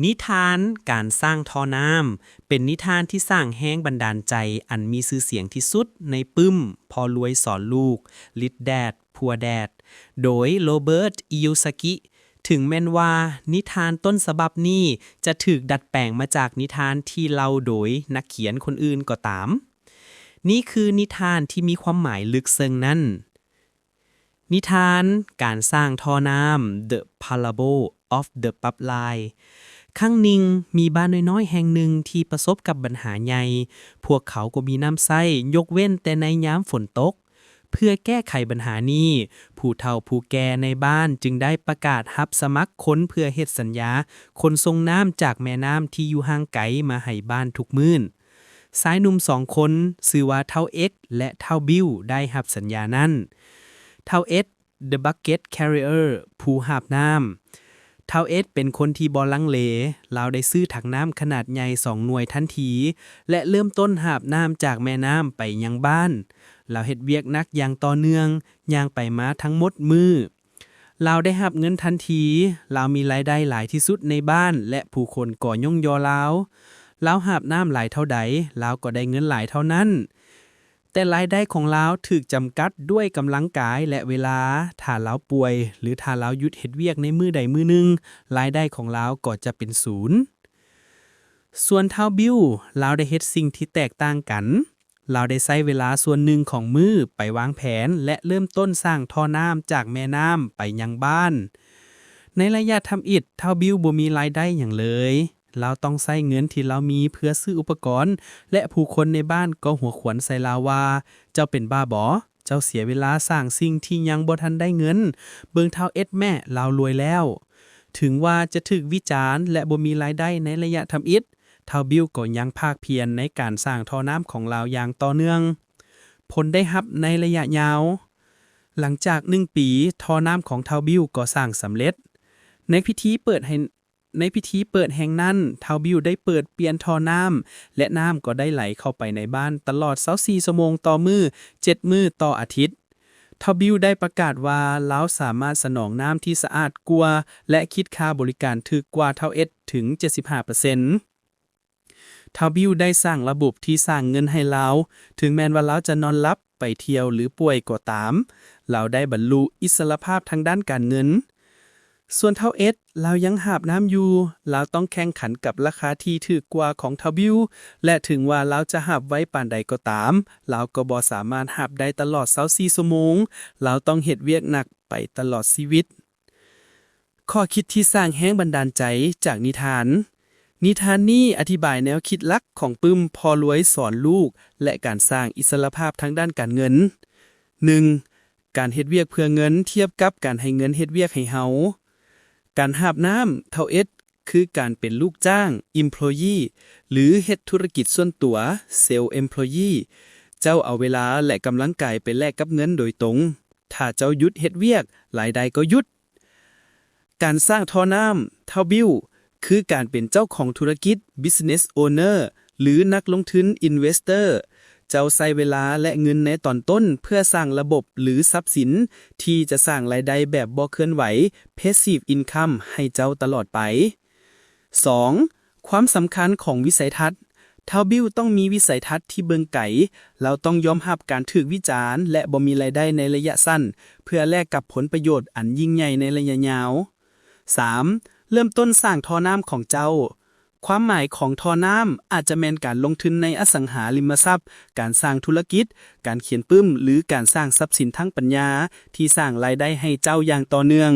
ນິທານການສ້າງທໍ່ນ້ຳ ເປັນນິທານທີ່ສ້າງແຮງບັນດານໃຈອັນມີຊື່ສຽງທີ່ສຸດໃນປຶ້ມພໍ່ລວຍສອນລູກ ລິດແດດ ຜົວແດດ ໂດຍ ໂຣເບີດ ອີໂຍຊາກິ. ເຖິງແມ່ນວ່ານິທານຕົ້ນສະບັບນີ້ຈະຖືກດັດແປງມາຈາກນິທານທີ່ເລົ່າໂດຍນັກຂຽນຄົນອື່ນກໍຕາມ, ນີ້ຄືນິທານທີ່ມີຄວາມໝາຍເລິກເຊິ່ງນັ້ນ. ນິທານການສ້າງທໍ່ນ້ຳ The Parable of the Pipeline ຄັ້ງໜຶ່ງ, ມີບ້ານນ້ອຍໆແຫ່ງໜຶ່ງທີ່ປະສົບກັບບັນຫາໃຫຍ່. ພວກເຂົາກໍມີນ້ຳໃຊ້, ຍົກເວັ້ນແຕ່ໃນຍາມຝົນຕົກ. ເພື່ອແກ້ໄຂບັນຫານີ້, ຜູ້ເຖົ້າຜູ້ແກ່ໃນບ້ານຈຶ່ງໄດ້ປະກາດຮັບສະໝັກຄົນເພື່ອເຮັດສັນຍາຂົນສົ່ງນ້ຳຈາກແມ່ນ້ຳທີ່ຢູ່ຫ່າງໄກມາໃຫ້ບ້ານທຸກມື້. ຊາຍໜຸ່ມສອງຄົນ, ຊື່ວ່າທ້າວເອັດ ແລະ ທ້າວບິວ ໄດ້ຮັບສັນຍານັ້ນ. ທ້າວເອັດ The Bucket Carrier ຜູ້ຫາບນ້ຳ. ທ້າວເອັດ ເປັນຄົນທີ່ບໍ່ລັງເລ, ລາວໄດ້ຊື້ຖັງນ້ຳຂະໜາດໃຫຍ່ສອງໜ່ວຍທັນທີ ແລະ ເລີ່ມຕົ້ນຫາບນ້ຳຈາກແມ່ນ້ຳໄປຍັງບ້ານ. ລາວເຮັດວຽກໜັກຢ່າງຕໍ່ເນື່ອງ, ຍ່າງໄປມາທັງໝົດມື້. ລາວໄດ້ຮັບເງິນທັນທີ, ລາວມີລາຍໄດ້ຫຼາຍທີ່ສຸດໃນບ້ານ ແລະ ຜູ້ຄົນກໍຍ້ອງຍໍລາວ. ລາວຫາບນ້ຳຫຼາຍເທົ່າໃດ, ລາວກໍໄດ້ເງິນຫຼາຍເທົ່ານັ້ນ. ແຕ່ລາຍໄດ້ຂອງລາວຖືກຈຳກັດດ້ວຍກຳລັງກາຍ ແລະ ເວລາ. ຖ້າລາວປ່ວຍ ຫຼື ຖ້າລາວຢຸດເຮັດວຽກໃນມື້ໃດມື້ໜຶ່ງ, ລາຍໄດ້ຂອງລາວກໍຈະເປັນສູນ. ສ່ວນທ້າວບິວ, ລາວໄດ້ເຮັດສິ່ງທີ່ແຕກຕ່າງກັນ. ລາວໄດ້ໃຊ້ເວລາສ່ວນໜຶ່ງຂອງມື້ໄປວາງແຜນ ແລະ ເລີ່ມຕົ້ນສ້າງທໍ່ນ້ຳຈາກແມ່ນ້ຳໄປຍັງບ້ານ. ໃນໄລຍະທຳອິດ, ທ້າວບິວບໍ່ມີລາຍໄດ້ຫຍັງເລີຍ. ລາວຕ້ອງໃຊ້ເງິນທີ່ລາວມີເພື່ອຊື້ອຸປະກອນ ແລະ ຜູ້ຄົນໃນບ້ານກໍຫົວຂວັນໃສ່ລາວວ່າ, ເຈົ້າເປັນບ້າບໍ? ເຈົ້າເສຍເວລາສ້າງສິ່ງທີ່ຍັງບໍ່ທັນໄດ້ເງິນ. ເບິ່ງທ້າວເອັດແມ້, ລາວລວຍແລ້ວ. ເຖິງວ່າຈະຖືກວິຈານ ແລະ ບໍ່ມີລາຍໄດ້ໃນໄລຍະທຳອິດ, ທ້າວບິວກໍຍັງພາກພຽນໃນການສ້າງທໍ່ນ້ຳຂອງລາວຢ່າງຕໍ່ເນື່ອງ. ຜົນໄດ້ຮັບໃນໄລຍະຍາວ. ຫຼັງຈາກໜຶ່ງປີ, ທໍ່ນ້ຳຂອງທ້າວບິວກໍສ້າງສຳເລັດ. ໃນພິທີເປີດໃຫ້ ໃນພິທີເປີດແຫ່ງນັ້ນ, ທ້າວບິວໄດ້ເປີດປ່ຽນທໍ່ນ້ຳ ແລະ ນ້ຳກໍໄດ້ໄຫຼເຂົ້າໄປໃນບ້ານຕະຫຼອດຊາວສີ່ຊົ່ວໂມງຕໍ່ມື້, ເຈັດມື້ຕໍ່ອາທິດ. ທ້າວບິວໄດ້ປະກາດວ່າລາວສາມາດສະໜອງນ້ຳທີ່ສະອາດກວ່າ ແລະ ຄິດຄ່າບໍລິການຖືກກວ່າທ້າວເອັດເຖິງເຈັດສິບຫ້າເປີເຊັນ. ທ້າວບິວໄດ້ສ້າງລະບົບທີ່ສ້າງເງິນໃຫ້ລາວ, ເຖິງແມ່ນວ່າລາວຈະນອນຫຼັບ, ໄປທ່ຽວ ຫຼື ປ່ວຍກໍຕາມ, ລາວໄດ້ບັນລຸອິດສະຫຼະພາບທາງດ້ານການເງິນ. ສ່ວນທ້າວເອັດ, ລາວຍັງຫາບນ້ຳຢູ່, ລາວຕ້ອງແຂ່ງຂັນກັບລາຄາທີ່ຖືກກວ່າຂອງທ້າວບິວ, ແລະ ເຖິງວ່າລາວຈະຫາບໄວປານໃດກໍຕາມ, ລາວກໍບໍ່ສາມາດຫາບໄດ້ຕະຫຼອດຊາວສີ່ຊົ່ວໂມງ, ລາວຕ້ອງເຮັດວຽກໜັກໄປຕະຫຼອດຊີວິດ. ຂໍ້ຄິດທີ່ສ້າງແຮງບັນດານໃຈຈາກນິທານ. ນິທານນີ້ອະທິບາຍແນວຄິດຫຼັກຂອງປຶ້ມພໍ່ລວຍສອນລູກ ແລະ ການສ້າງອິດສະຫຼະພາບທາງດ້ານການເງິນ. ໜຶ່ງ, ການເຮັດວຽກເພື່ອເງິນທຽບກັບການໃຫ້ເງິນເຮັດວຽກໃຫ້ເຮົາ. ການຫາບນ້ຳເທົ່າເອັດ ຄືການເປັນລູກຈ້າງ employee ຫຼື ເຮັດທຸລະກິດສ່ວນຕົວ self-employee. ເຈົ້າເອົາເວລາ ແລະ ກຳລັງກາຍໄປແລກກັບເງິນໂດຍຕົງ. ຖ້າເຈົ້າຢຸດເຮັດວຽກ, ລາຍໄດ້ກໍຢຸດ. ການສ້າງທໍ່ນ້ຳ Tunnel Build ຄືການເປັນເຈົ້າຂອງທຸລະກິດ Business Owner ຫຼື ນັກລົງທຶນ Investor. ເຈົ້າໃຊ້ເວລາ ແລະ ເງິນໃນຕອນຕົ້ນເພື່ອສ້າງລະບົບ ຫຼື ຊັບສິນທີ່ຈະສ້າງລາຍໄດ້ແບບບໍ່ເຄື່ອນໄຫວ Passive Income ໃຫ້ເຈົ້າຕະຫຼອດໄປ. ສອງ, ຄວາມສຳຄັນຂອງວິໄສທັດ. Tunnel Build ຕ້ອງມີວິໄສທັດທີ່ເບິ່ງໄກ. ລາວຕ້ອງຍອມຮັບການຖືກວິຈານ ແລະ ບໍ່ມີລາຍໄດ້ໃນໄລຍະສັ້ນ ເພື່ອແລກກັບຜົນປະໂຫຍດອັນຍິ່ງໃຫຍ່ໃນໄລຍະຍາວ. ສາມ, ເລີ່ມຕົ້ນສ້າງທໍ່ນ້ຳຂອງເຈົ້າ. ຄວາມໝາຍຂອງທໍ່ນ້ຳອາດຈະແມ່ນການລົງທຶນໃນອະສັງຫາລິມະຊັບ, ການສ້າງທຸລະກິດ, ການຂຽນປຶ້ມ ຫຼື ການສ້າງຊັບສິນທາງປັນຍາທີ່ສ້າງລາຍໄດ້ໃຫ້ເຈົ້າຢ່າງຕໍ່ເນື່ອງ.